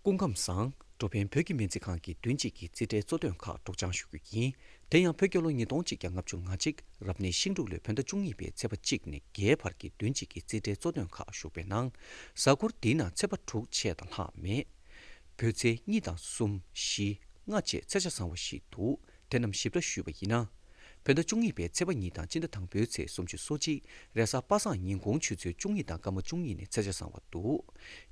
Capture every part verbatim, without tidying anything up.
སྐུ་ཁམས་བཟང་། འགྲོ་ཕན་བོད་ཀྱི་སྨན་རྩིས་ཁང་གི་བདུན་གཅིག་གི་རྩིས་ཁྲའི་གཙོ་དོན་ཁག་སྒྲོག་སྦྱང་ཞུ་རྒྱུ་ཡིན། དེ་ཡང་བོད་རྒྱལ་ལོ་ཉིས་སྟོང་གཅིག་བརྒྱ་ལྔ་བཅུ་ང་གཅིག་རབ་གནས་ཤིང་འབྲུག་ལོའི་བོད་ཟླ་བཅུ་གཉིས་པའི་ཚེས་པ་གཅིག་ནས་བརྒྱད་བར་གྱི་བདུན་གཅིག་གི་རྩིས་ཁྲའི་གཙོ་དོན་ཁག་ཞུགས་པའི་ནང་། གཟའ་འཁོར་འདིའི་ནང་ཚེས་པ་དྲུག་བཅས་དང་ལྷག་མེད། བོད་ཚེས་གཉིས་དང་གསུམ། བཞི། ལྔ་བཅས་ཚེས་ཆ་བཟང་བ་བཞི་འདུག་དེ་རྣམས་ཞིབ་ཕྲ་ཞུས་པ་ཡིན་ན། བོད་ཟླ་བཅུ་གཉིས་པའི་ཚེས་པ་གཉིས་དང་སྤྱི་ཟླ་དང་པོའི་ཚེས་སུམ་ཅུ་སོ་གཅིག་རེས་གཟའ་པ་སངས་ཉིན་གུང་ཆུ་ཚོད་བཅུ་གཉིས་དང་སྐར་མ་བཅུ་གཉིས་ནས་ཚེས་ཆ་བཟང་བ་འདུག་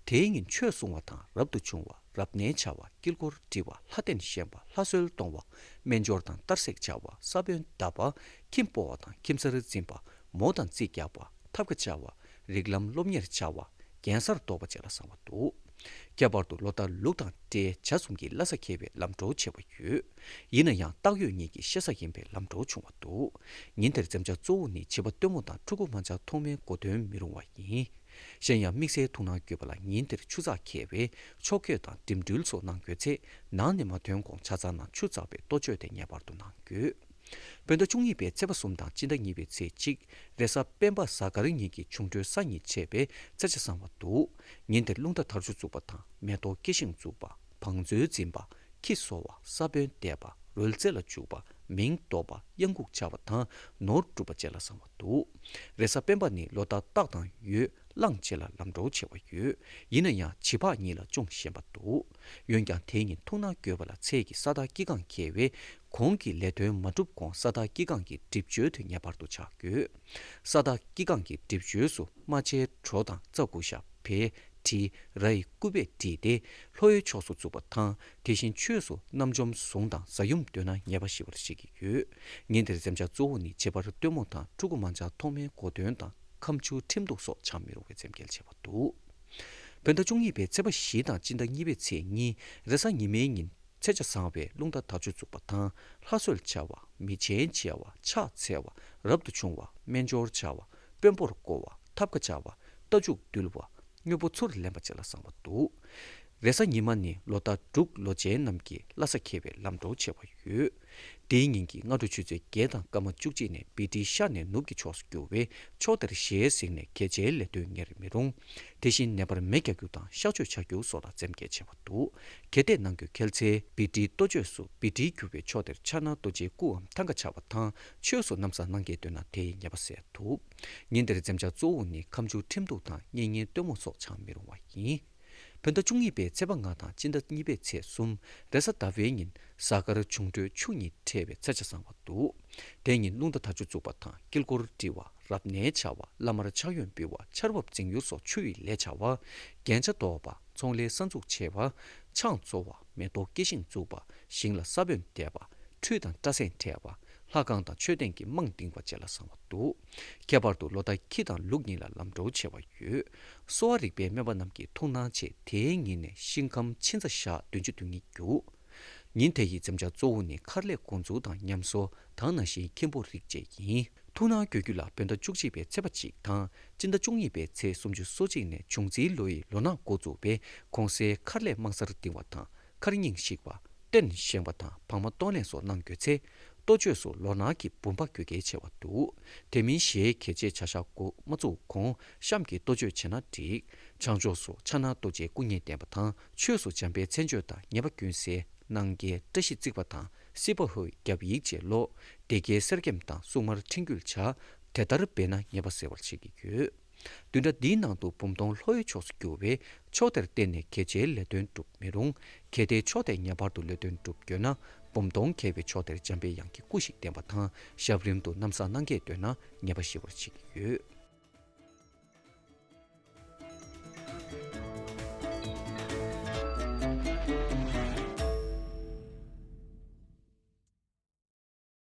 དེའི་ཉིན་ཆོས་གསུང་བ་དང་རབ་ཏུ་བྱུང་བ། རབ་གནས་བྱ་བ། དཀྱིལ་འཁོར་འབྲི་བ། ལྷ་རྟེན་བཞེངས་པ། ལྷ་གསོལ་གཏོང་བ། སྨན་སྦྱོར་དང་གཏར་སྲེག་བྱ་བ། ས་བོན་བཏབ་པ། ཁྱིམ་སྤོ་བ་དང་ཁྱིམ་གསར་འཛིན་པ། མོ་དང་རྩིས་རྒྱག་པ། ཐབ་ཀ་བྱ་བ། རིགས་ལམ་སློབ་གཉེར་བྱ་བ། རྒྱན་གསར་འདོགས་པ་བཅས་ལ་བཟང་བ་འདུག་ཁྱད་པར་དུ་ལོ་ཟླ་ལུག་དང་སྤྲེལ་བྱ་གསུམ་གྱི་ལྷ་ས་འཁེལ་བའི་ལམ་འགྲོ་ཆེ་བ་ཡོད། ཡིན་ན་ཡང་སྟག་ཡོས་གཉིས་ཀྱི་གཤེད་གཟའ་ཡིན་པའི་ལམ་འགྲོ་བྱུང་བ་འདུག་ཉིན་དེར་འཛེམ་བྱ་གཙོ་བོ་ནི་བྱི་ཕོ་སྟོན་མོ་དང་ཕྲུ་གུ་དམར་འབྱར་ཐོགས་མེད་གོ་སྟོན་མི་རུང་བ་ཡིན། གཞན་ཡང་དམིགས་བསལ་ཐུགས་སྣང་དགོས་པ་ལ་ཉིན་དེར་ཆུ་ཚགས་འཁེལ་བས་ཕྱོགས་བསྐྱོད་དང་འགྲིམ་འགྲུལ་སོགས་གནང་དགོས་ཚེ། ནང་ནས་མ་ཐོན་གོང་ཆ་ཚང་ནང་ཆུ་འཛག་པའི་ལྟོ་སྤྱོད་དེ་ངེས་པར་དུ་གནང་དགོས། བོད་ཟླ་བཅུ་གཉིས་པའི་ཚེས་པ་གསུམ་དང་སྤྱི་ཟླ་གཉིས་པའི་ཚེས་གཅིག་རེས་གཟའ་སྤེན་པ་གཟའ་སྐར་གཉིས་ཀྱི་འབྱུང་འཕྲོད་ས་གཉིས་འཕྱད་པས་ཚེས་ཆ་བཟང་བ་འདུག་ཉིན་དེར་རླུང་རྟ་དར་ལྕོག་བཙུགས་པ་དང་མེ་ཏོག་སྐྱེ་ཤིང་བཙུགས་པ། བང་མཛོད་འཛིན་པ། ཁྱི་གསོ་བ། ས་བོན་འདེབས་པ། རོལ་རྩེད་ལ་འཇུག་པ། མིང་འདོགས་པ། གཡང་འགུགས་བྱ་བ་དང་ནོར་སྒྲུབ་པ་བཅས་ལ་བཟང་བ་འདུག་རེས་གཟའ་སྤེན་པ་ནི་ལོ་ཟླ་སྟག་དང་ཡོས། གླང་བཅས་ལ་ལམ་འགྲོ་ཆེ་བ་ཡོད། ཡིན་ན་ཡང་བྱི་ཕག་གཉིས་ལ་ཅུང་ཞན་པ་འདུག་འོན་ཀྱང་དེ་ཉིན་ཐུགས་སྣང་དགོས་པ་ལ་ཚེས་ཀྱི་ས་བདག་སྐྱེ་གང་འཁེལ་བས། གོང་གི་ལས་དོན་མ་གྲུབ་གོང་ས་བདག་སྐྱེ་གང་གི་སྒྲིབ་བཅོས་དེ་ངེས་པར་དུ་བྱ་དགོས། ས་བདག་སྐྱེ་གང་གི་སྒྲིབ་བཅོས་སུ་རྨ་བྱའི་གྲོ་དང་རྩྭ་ཀུ་ཤ། བལ་གྲི། ར་ཡི་སྐུད་པས་བྲིས་ཏེ་ལྷོ་ཡི་ཕྱོགས་སུ་བཙུགས་པ་དང་། དེ་བཞིན་ཆོས་སུ་རྣམ་འཇོམས་གཟུངས་དང་གཟའ་ཡུམ་འདོན་ན་ངེས་པ་ཞེས་པར་བཤད་ཀྱི་ཡོད། ཉིན་དེར་འཛེམ་བྱ་གཙོ་བོ་ནི་བྱི་ཕོ་སྟོན་མོ་དང་ཕྲུ་གུ་དམར་འབྱར་ཐོགས་མེད་གོ་སྟོན་དང་ཁ་མཆུ་ཁྲིམས་གཏུགས་སོགས་བྱ་མི་རུང་བའི་འཛེམ་གྱིས་ཆེ་བ་འདུག་བོད་ཟླ་བཅུ་གཉིས་པའི་ཚེས་པ་བཞི་དང་སྤྱི་ཟླ་གཉིས་པའི་ཚེས་གཉིས་རེས་གཟའ་ཉི་མའི་ཉིན་ཚེས་ཆ་བཟང་བས་རླུང་རྟ་དར་ལྕོག་བཙུགས་པ་དང་ལྷ་གསོལ་བྱ་བ། མི་ཆེན་བྱ་བ། ཕྱག་འཚལ་བ། རབ་ཏུ་བྱུང་བ། སྨན་སྦྱོར་བྱ་བ། དཔོན་པོར་བསྐོ་བ། ཐབ་ཀ་བྱ་བ། རྟ་ཕྱུགས་འདུལ་བ། དངོས་པོ་ཚུར་ལེན་པ་བཅས་ལ་བཟང་བ་འདུག་རེས་གཟའ་ཉི་མ་ནི་ལོ་ཟླ་འབྲུག་ལོ་ཅན་རྣམས་ཀྱི་ལྷ་ས་འཁེལ་བའི་ལམ་འགྲོ་ཆེ་བ་ཡོད། དེའི་ཉིན་གྱི་སྔ་དྲོ་ཆུ་ཚོད་བརྒྱད་དང་སྐར་མ་བཅུ་གཅིག་ནས་བི་ཏི་ཤར་ནས་ནུབ་ཀྱི་ཕྱོགས་སུ་རྒྱུ་བས་ཕྱོགས་དེར་ཞལ་གཟིགས་ནས་གལ་ཆེའི་ལས་དོན་གཉེར་མི་རུང་། དེ་བཞིན་ནད་པར་མེ་རྒྱག་རྒྱུ་དང་གཤག་བཅོས་བྱ་རྒྱུ་སོགས་ལ་འཛེམ་གྱིས་ཆེ་བ་འདུག་གལ་ཏེ་ནང་གི་ཁྱེད་ཚོས་བི་ཏི་རྟོགས་བརྗོད་སུ་བི་ཏི་རྒྱུ་བའི་ཕྱོགས་དེར་ཕྱག་ན་རྡོ་རྗེའི་སྐུའམ་ཐང་ཀ་ཆགས་པ་དང་ཆོས་སུ་གནམ་ས་གནང་གལ་འདོད་ན་དེའི་ཉེས་པ་སེལ་ཐུབ། ཉིན་དེར་འཛེམ་བྱ་གཙོ་བོ་ནི་ཁ་མཆུ་ཁྲིམས་གཏུགས་དང་གཉེན་ཉེ་སྟོན་མོ་སོགས་བྱ་མི་རུང་བ་ཡིན། བོད་ཟླ་བཅུ་གཉིས་པའི་ཚེས་པ་ལྔ་དང་སྤྱི་ཟླ་གཉིས་པའི་ཚེས་གསུམ་རེས་གཟའ་ཟླ་བའི་ཉིན་གཟའ་སྐར་འབྱུང་འཕྲོད་ཆུ་གཉིས་འཕྲད་པའི་ཚེས་ཆ་བཟང་བ་འདུག་དེ་ཉིན་རླུང་རྟ་དར་ལྕོག་བཙུགས་པ་དང་དཀྱིལ་འཁོར་བྲི་བ། རབ་གནས་བྱ་བ། བླ་མར་ཕྱག་གཡོན་འབུལ་བ། ཆར་འབབ་འཛིང་ཡུལ་སོགས་ཆུ་ཡི་ལས་བྱ་བ། རྒྱན་ཆ་འདོགས་པ། ཚོང་ལས་གསར་འཛུགས་ཆེ་བ། ཆང་བཙོ་བ། མེ་ཏོག་སྐྱེ་ཤིང་བཙུགས་པ། ཞིང་ལ་ས་བོན་འདེབས་པ། ཁྲུས་དང་སྐྲ་སེན་བྲེག་པ། ལྷ་ཁང་དང་མཆོད་རྟེན་གྱི་རྨང་བཏིང་བ་བཅས་ལ་བཟང་བ་འདུག་ཁྱད་པར་དུ་ལོ་ཟླ་ཁྱི་དང་ལུག་གཉིས་ལ་ལམ་འགྲོ་ཆེ་བ་ཡོད། གསོ་བ་རིག་པའི་སྨན་པ་རྣམས་ཀྱི་ཐུགས་སྣང་ཆེད་དེའི་ཉིན་ནས་ཤིང་ཁམས་ཕྱིན་ཚ་ཞག་བདུན་ཅུ་དོན་གཉིས་རྒྱུགས། ཉིན་དེ་ཡི་འཛེམ་བྱ་གཙོ་བོ་ནི་མཁར་ལས་འགོ་འཛུགས་དང་ཉམས་གསོ་དང་ནང་བཞིན་ཁྱིམ་སྤོ་རིགས་བཅས་ཡིན། ཐུགས་སྣང་དགོས་རྒྱུ་ལ་བོད་ཟླ་བཅུ་གཅིག་པའི་ཚེས་པ་གཅིག་དང་སྤྱི་ཟླ་བཅུ་གཉིས་པའི་ཚེས་སུམ་ཅུ་སོ་གཅིག་ནས་འབྱུང་རྩིས་ལོ་ཡི་ལོ་ནག་འགོ་བཙུགས་པས་གོང་གསལ་མཁར་ལས་དམག་སར་ལྡིང་བ་དང་མཁར་རྙིང་བཤིག་པ། རྟེན་བཞེངས་པ་དང་བག་མ་གཏོང་ལེན་སོགས་གནང་དགོས་ཚེ། གཏོ་བཅོས་སུ་ལོ་ནག་གི་བུམ་པ་དགོས་གལ་ཆེ་བ་འདུག་དེ་མིན་གཞིའི་གལ་ཆེའི་བྱ་བཞག་འགོ་མ་བཙུགས་གོང་གཤམ་གྱི་གཏོ་བཅོས་བྱས་ན་འགྲིག་བྱང་ཕྱོགས་སུ་ཕྱག་ན་རྡོ་རྗེའི་སྐུ་བརྙན་བསྟན་པ་དང་ཆོས་སུ་འཇམ་དཔལ་མཚན་བརྗོད་དང་ཉེས་པ་ཀུན་སེལ་གནང་རྒྱལ་བཀྲ་ཤིས་བརྩེགས་པ་དང་སྲིད་པ་ཧོའི་རྒྱབ་ཡིག་བཅས་ཀློག་སྡེ་དགེའི་གསེར་སྐྱེམས་དང་སྲུང་མར་འཕྲིན་བསྐུལ་བྱ། དེ་ལྟར་འབད་ན་ཉེས་པ་སེལ་བར་བྱེད་ཀྱི་ཡོད། བདུན་ཕྲག་འདིའི་ནང་དུ་འབུམ་སྟོང་ལྷོ་ཡི་ཕྱོགས་སུ་རྒྱུ་བས་ཕྱོགས་དེར་བརྟེན་ནས་གལ་ཆེའི་ལས་དོན་སྒྲུབ་མི་རུང་། གལ་ཏེ་ཕྱོགས་དེར་ངེས་པར་དུ་ལས་དོན་སྒྲུབ་དགོས་ན་འབུམ་སྟོང་འཁེལ་བའི་ཕྱོགས་དེར་འཇམ་པའི་དབྱངས་ཀྱི་སྐུ་ཞིག་བསྟན་པ་དང་ཞབས་རིམ་དུ་གནམ་ས་གནང་གལ་འདོད་ན་ངེས་པ་ཞི་བར་བྱེད་ཀྱི་ཡོད།